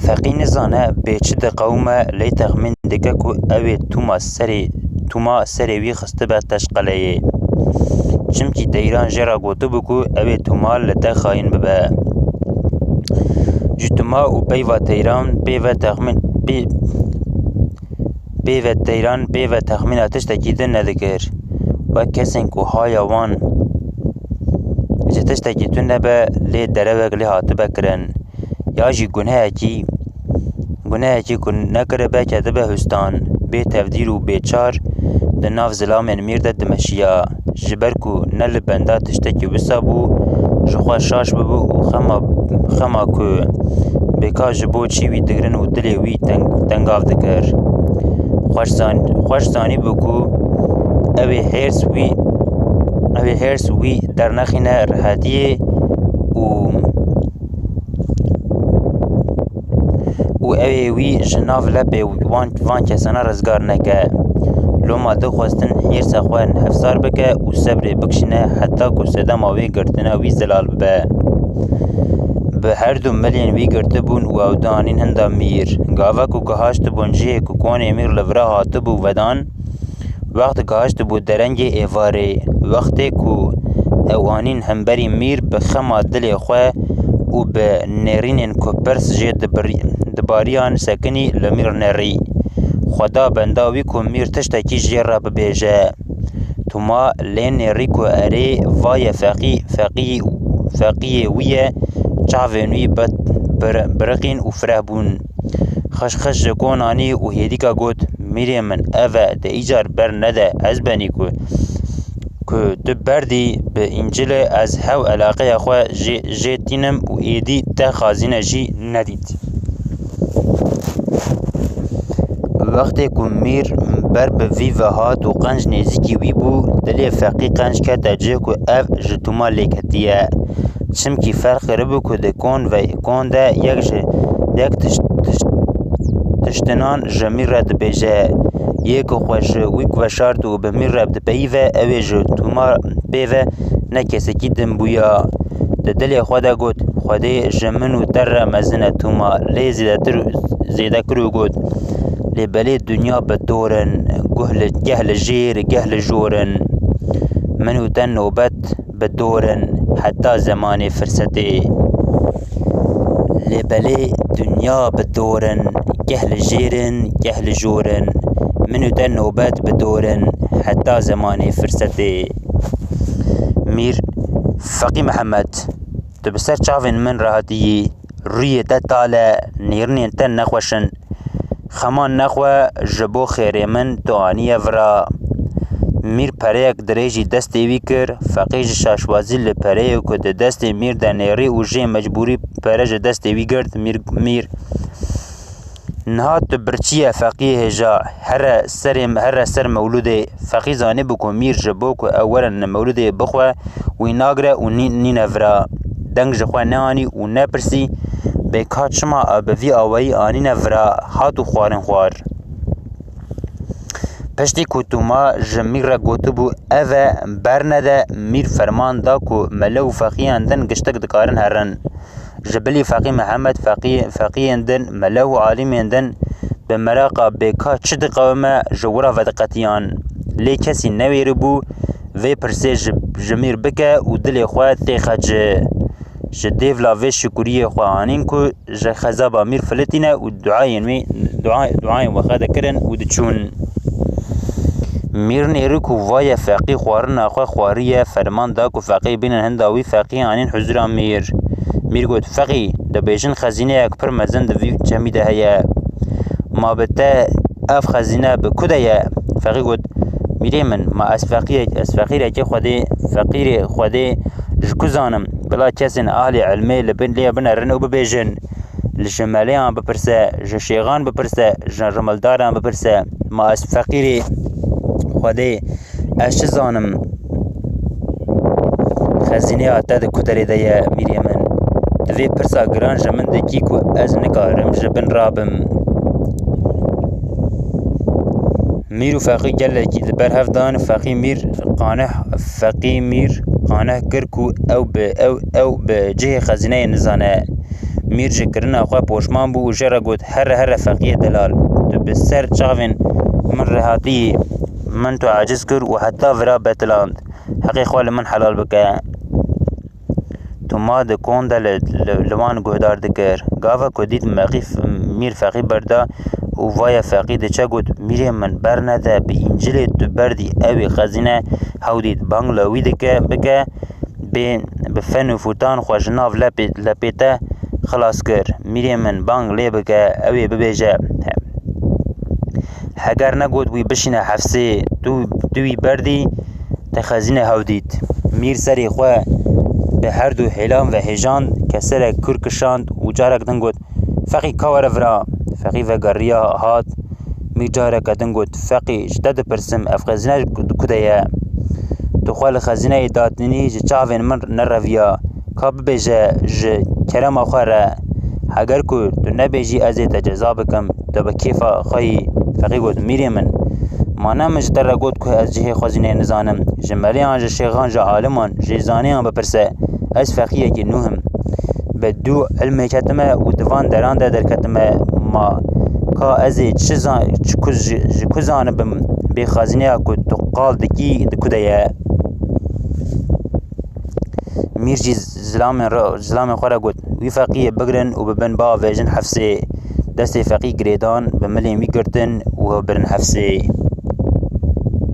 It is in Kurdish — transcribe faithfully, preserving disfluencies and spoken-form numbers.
Feqî nizane bê çi diqewime, lê texmîn dike ku ew ê Tûma serê, Tûma serê wî xistibe teşqeleyê. Çimkî Teyran jê re gotibû ku ew ê Tûma li te xayîn bibe. Ji Tûma û peyva Teyran pê ve texmîn, pê, pê ve Teyran pê ve texmîna tiştekî din nedikir. Wek kesên ku haya wan ji tiştekî tune be, lê derewek lê hatibe kirin, ya jî gunehekî, gunehekî ku nekiribe ketibe hustan, bê tevdîr û bê çar di nav zilamên mîr de dimeşiya. Ji ber ku ne li benda tiştekî wisa bû, ji xwe şaş bibû û xema, xema ku bêka ji bo çi wî digirin û dilê wî teng, tengav dikir. Xweş zan-, xweş zanîbû ku ew ê hêrs wî, ew ê hêrs wî dernexîne rehetiyê û, û ew ê wî ji nav lepê wan, van kesana rizgar neke. Loma dixwestin hêrsa xwe hevsar bike û sebrê bikişîne heta ku sedema wê girtina wî zelal bibe. Bi her du milên wî girtibûn û ew danîn hinda mîr. Gava ku gihaştibûn cihê ku konê mîr li vira hatibû vedan, wext gihaştibû derengê êvarê, wextê ku ew anîn hemberî mîr, bi xema dilê xwe û bi nêrînên ku pirs jê dibir-, dibariyan sekinî, li mîr nêrî. Xweda benda wî ku mîr tiştekî jê re bibêje. Tûma lê nêrî ku erê, va ye feqî, feqî, feqiyê wî ye, çavên wî bi-, bir-, biriqîn û fireh bûn. Xişxişik ji kon anî û hêdîka got, Mîrê min, ev e, de îcar bernede, ez benî ku, ku tu berdî bi Încîlê, ez hew eleqeya xwe jê, jê tînim û êdî te xazîne jî nedît. Wextê ku mîr ber bi vî ve hat û qenc nêzîkî wî bû, dilê feqî qenc kete cih ku ev ji Tûma lê ketiye. Çimkî ferq kiribû ku di kon ve kon de yek ji yek tişt, tişt, tiştinan ji mîr re dibêje. Yê ku xwe ji wî veşart û bi mîr re dipeyive, ew ê ji Tûma pê ve ne kesekî din bûya. Di dilê xwe de got, Xwedê ji min û te re mezin e Tûma, lê zêdetir, zêde kir û got, Lê belê dinya bi dor in, guh li, geh li jêr, geh li jor in. Min û te nobet bi dor in, heta zemanê firsetê. Lê belê dinya bi dor in, geh li jêr in, geh li jor in. Min û te nobet bi dor in, heta zemanê firsetê. Mîr, Feqî Mihemed, tu bi ser çavên min re hatiyî, rûyê te tal e, nêrînên te nexweş in. Xeman nexwe, ji bo xêrê min tu aniye vira. Mîr pereyek dirêjî destê wî kir, feqî ji şaşwazî li pereyê ku di destê mîr de nêrî û jê mecbûrî pere ji destê wî girt, mîr, mîr. Niha tu birçî ye feqiyê hêja, here serê, here ser mewlûdê. Feqî zanîbû ku mîr ji bo ku ew werin li mewlûdê bixwe, wî nagire û nî-, nîne vira. Deng ji xwe neanî û nepirsî, bê ka çima ew bi vî awayî anîne vira, hat û xwarin xwar. Piştî ku Tûma ji mîr re gotibû, Ev e, bernede, mîr ferman da ku mele û feqiyan din giştik dikarin herin. Ji bilî Feqî Mihemed, feqî-, feqiyên din, mele û alîmên din bi meraqa bê ka çi diqewime ji wira vediqetiyan. Lê kesî newêribû vê pirsê ji, ji mîr bike û dilê xwe têxe ci. Ji dêvla vê şikuriyê xwe anîn ku ji xezaba mîr filitîne û duayên wî, dua-, duayên we xwe dikirin û diçûn. Mîr nêrî ku vaye feqî xwarina xwe xwariye, ferman da ku feqî bînin hinda wî, feqî anîn huzura mîr. Mîr got, Feqî, dibêjin xezîneyek pir mezin di vî çemî de heye. Ma bi te ev xezîne bi ku de ye? Feqî got, Mîrê min, ma ez feqîrek, ez feqîrekê Xwedê, feqîrê Xwedê ji ku zanim? Bila kesên ahlê ilmê li bin lê binerin û bibêjin. Li ji meleyan bipirse, ji şêxan bipirse, ji rimildaran bipirse, ma ez feqîrê Xwedê, ez çi zanim? Xezîneya te di ku derê de ye, mîrê min? Tu vê pirsa giran ji min dikî ku ez nikarim ji bin rabim. Mîr û feqî gelekî li ber hev dan. Feqî mîr qaneh, feqî mîr qaneh kir ku ew bi, ew, ew bi cihê xezîneyê nizane. Mîr ji kirina xwe poşman bû û jê re got, "Here here feqiyê delal, tu bi ser çavên min re hatiyî, min tu aciz kir û heta vira betiland. Heqê xwe li min helal bike." Toma di kon de li, li, li wan guhdar dikir. Gava ku dît Meqî f-, Mîr Feqî berda û vaya Feqî diçe got, "Mîrê min, bernede, bi Încîlê tu berdî, ew ê xezîne hew dît, bang li wî dike, bike, bê bi fen û fûtan xwe ji nav lepê, lepê te xilas kir. Mîrê min, bang lê bike, ew ê bibêje." Heger negot wî bişîne hefsê, tu, tu wî berdî, te xezîne hew dît. Mîr serê xwe bi her du hêlan ve hêjand, keserek kûr kişand û carek din got, "Feqî, ka were vira." Feqî vegeriya hat. Mîr careke din got, "Feqî, ji te dipirsim, ev xezîne di ku de ye? Tu xwe li xezîneyê datinî, ji çavên min nereviya. Ka bibêje ji kerema xwe re. Heger ku tu nebêjî, ez ê te ceza bikim, tu bi kêfa xwe yî." Feqî got, "Mîrê min, ma ne min ji te re got ku ez cihê xezîneyê nizanim? Ji meleyan, ji şêxan, ji aliman, ji zaniyan bipirse. Ez feqiyekî nû him. Bi du ilmê ketime û di van deran de derketime. Ma ka ez ê çi zan-, çi ku ji, ji ku zanibim bê xezîneya ku tu qal dikî di ku de ye?" Mîr jî zilamên re, zilamên xwe re got, "Wî feqiyê bigirin û bibin biavêjin hefsê." Destê feqî girêdan, bi milên wî girtin û birin hefsê.